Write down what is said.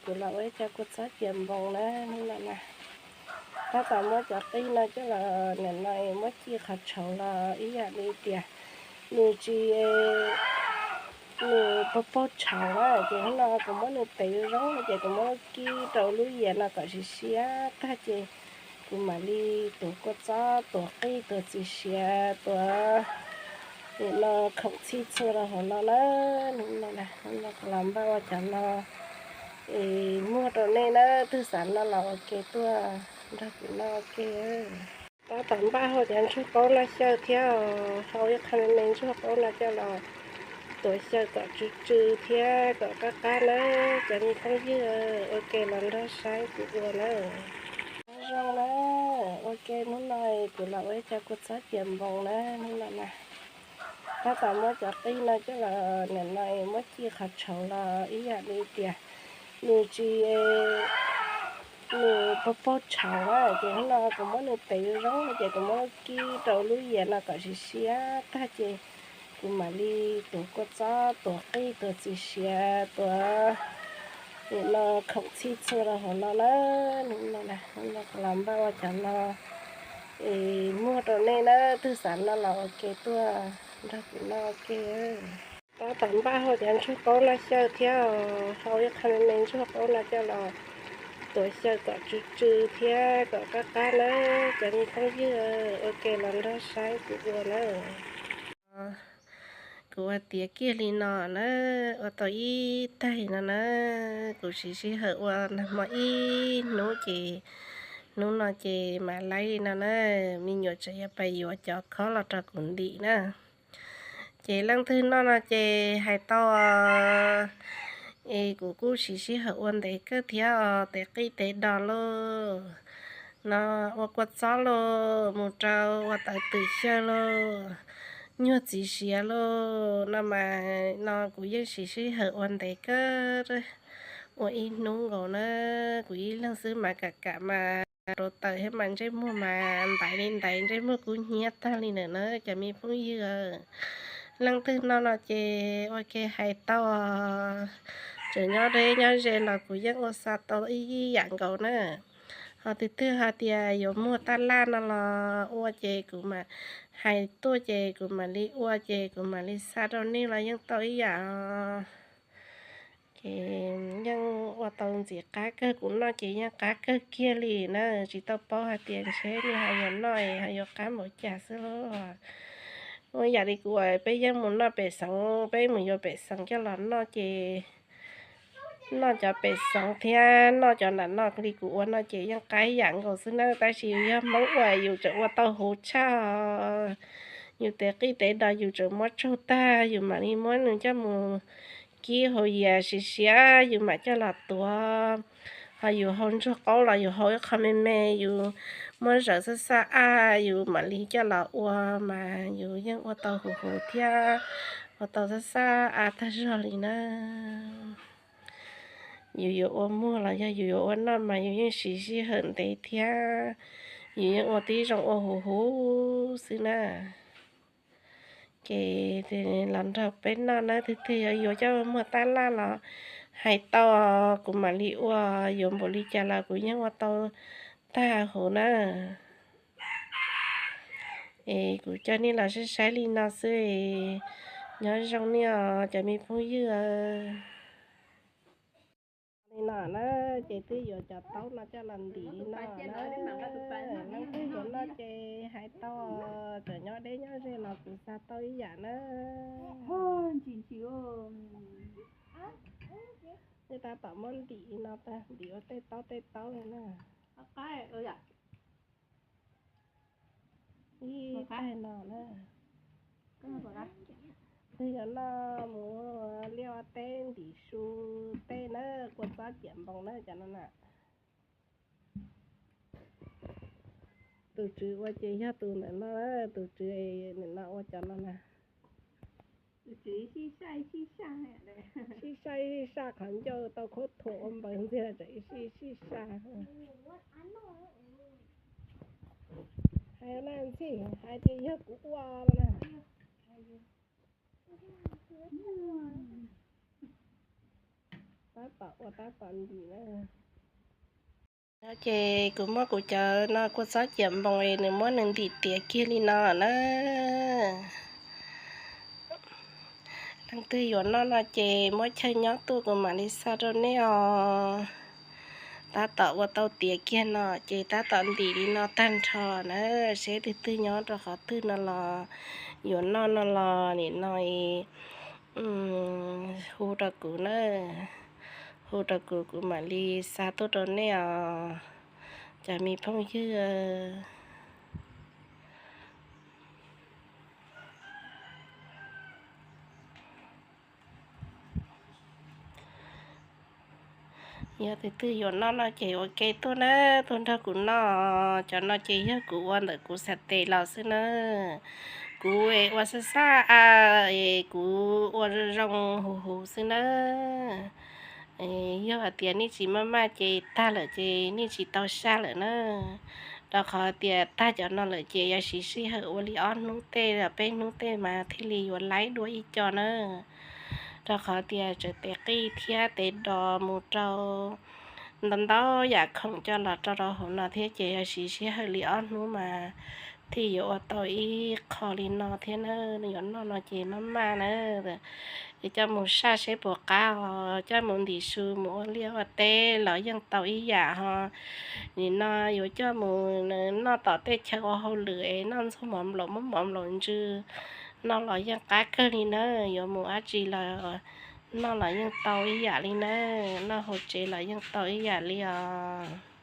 Kuv los ua ib co kua txob cias npoos na hnub no na. Tab tom muab cov qij no coj los nim no muab ci qhov tshauv los ib yam li tias nws tsis, nws paug paug tshauv na, ces hnub no kuv muab nws tev zoo ces kuv muab kib rau lub yias no kom siav siav tag ces kuv mam li tuav kua txob, tuav qij, tuav txiv siav, tuav nim no khoom txhij txhua rau hauv no na. Hnub no, hnub no kuv los npaj ua cov no es muag rau nej na, twg xav noj los ua ke tuaj nrog kuv noj ua ke. Tab tom npaj hau cov ntsuag qaub no xyaw thiab, hau ib qho me me ntsuag qaub no coj los tuav xyaw kom tsw tsw thiab kom qab qab na. Cov me phooj ywg ua ke los nrog saib kuv ua na. Nyob zoo na, ua ke hnub no kuv los ua ib co kua txob cias npoos na hnub no na. Tab tom muab cov qij no coj los nim no muab ci qhov tshauv los ib yam li tias nws tsis, nws paug paug tshauv na, ces hnub no kuv muab nws tev zoo ces kuv muab kib rau lub yias no kom siav siav tag ces kuv mam li tuav kua txob, tuav qij, tuav txiv siav, tuav nim no khoom txhij txhua rau hauv no na. Hnub no, hnub no kuv los npaj ua cov no es muag rau nej na, twg xav noj los ua ke tuaj nrog kuv noj ua ke. Tab tom npaj hau cov ntsuag qaub no xyaw thiab, hau ib qho me me ntsuag qaub no coj los tuav xyaw kom tsw tsw thiab kom qab qab na. Cov me phooj ywg ua ke los nrog saib kuv ua na. Kuv ua tiav kiag li no na, ua tau ib taig no na. Kuv siv sij hawm ua nag hmo ib hnub ces hnub no ces mam laib li no na. Me nyuam tseem yuav pais yuav cov khob los rau kuv ntim na. Ces leej twg noj no ces hais tau, es kuv kuj siv sij hawm ua ntev kawg thiab os. Tev qij tev dos lauj, no ua kua txob lauj, mus rau ua tawv twm xyaw lauj, nyuag txiv siav lauj, no mas no kuv yeej siv sij hawm ua ntev kawg, ua ib hnub nkaus na. Kuv ib leeg xwb mas kam kam mas rau taws thiab mas ntsej muag mas ntaiv li ntaiv, ntsej muag kub hnyiab tag li ntawm na cov me phooj ywg. Leej twg noj no ces ua ke hais tau, tseem nyob deb nyob ze los kuv yeej ua xa tau ib yam nkaus na. Ho tus twg hais tias yuav muag taj laj no los ua ces kuv mam hais tuaj ces kuv mam li ua ces kuv mam li xa rau nej los yeej tau ib yam. Ces yeej ua tau ntxim qab kawg, kuv noj ces yeej qab kawg kiag li na. Tsis tau paub hais tias ntshe nws ho yuav noj ho yuav qab npaum cas xwb lauj. Ua yam li kuv uas peb yeej mus noj pem xeev, peb mus yuav pem xeev coj los noj ces noj cov pem xeev thiab noj cov nram no li kuv ua no ces yeej qab yam nkaus xwb na. Tab sis yus yog Hmoob uas yus tseem ua tau huv tshaj, yus tev qij tev dos yus tseem muab tsaug tag, yus mam li muab nws coj mus kib hauv yias siav siav, yus mam coj los tuav. Ho yus hau ntsuag qaub los yus hau ib qho me me, yus muab zawv xab xab a, yus mam li coj los ua mas yus yeej ua tau huv huv thiab ua tau xab xab a tag zog li na. Yus yuav ua muag los yog yus yuav ua noj mas yus yeej siv sij hawm ntev thiab yus yeej ua tib zoo ua huv huv xwb na. Ces los nrog peb noj na, twg twg yuav yuav coj muag taj laj los hais tau, kuv mam li ua, yuav npaum li cas los kuv yeej ua tau tag huv na. Es kuv coj nej los saib saib li no xwb, nyob zoo nej os cov me phooj ywg. Li no na, ces twb yuav cov taub no coj los ntim li no na. Leej twg yuav noj ces hais tau, tseem nyob deb nyob ze los kuv xa tau ib yam na. Nej tab tom muab ntim li no tag, ntim ua tej taub tej taub li na. Ib taig no na. Twg yuav noj mus liaj ua teb ntim su tej na, kua txob ciam npoos na cov no na. Tus tswv ua ces yog tus ntawm no, tus tswv nim no ua cov no na. Sib saj sib saj qhov ncauj tau khaub thuas ua npaws ntxiag tseem sib sib saj. Hais na ntxhi, hais tias yog kuv ua no na. Tab Tab tom ua tab tom ntim na. No ces kuv muab kuv cov no kua txob ciam npoos es nws muab nws ntim tiav kiag li no na. Leej twg yuav noj no ces muab chaw nyob tuaj kuv mam li xa rau nej os. Tab tom ua tau tiav kiag no ces tab tom ntim li no tag nrho na. Seb leej twg nyob rau qhov twg no los yuav noj no los nim no hu rau kuv na. Hu rau kuv, kuv mam li xa tuaj rau nej os cov me phooj ywg. Yog leej twg yuav noj no ces ua ke tuaj na, tuaj nrog kuv noj. Cov no ces yog kuv ua ntawm kuv xav tes los xwb na. Kuv es ua xab xab a, es kuv ua zoo zoo huv huv xwb na. Yog hais tias nej tsis maj maj ces tag lawm ces nej tsis tau saj lawm na. Rau qhov tias tag cov no lawm ces yuav siv sij hawm ua li ob hnub tej los peb hnub tej mas thiaj li yuav laib dua ib co na. Rau qhov tias tseem tes qij thiab tes dos mus rau ntau ntau yam khoom coj los rau rau hauv no thiab ces yuav siv sij hawm li ob hnub mas thiaj yuav ua tau ib qho li no thiab na. Yuav noj no ces maj maj na. Es coj mus saj seb puas qab os, coj mus ntim su mus ua liaj ua teb los yeej tau ib yam ho. Nim no yuav coj mus noj tom tej chaw ua hauj lwm es noj ntxuag mov nplaum muab mov nplaum ntsw noj los yeej qab kawg li na. Yuav mus dab tsi los noj los yeej tau ib yam li na, noj hauv tsev los yeej tau ib yam li os.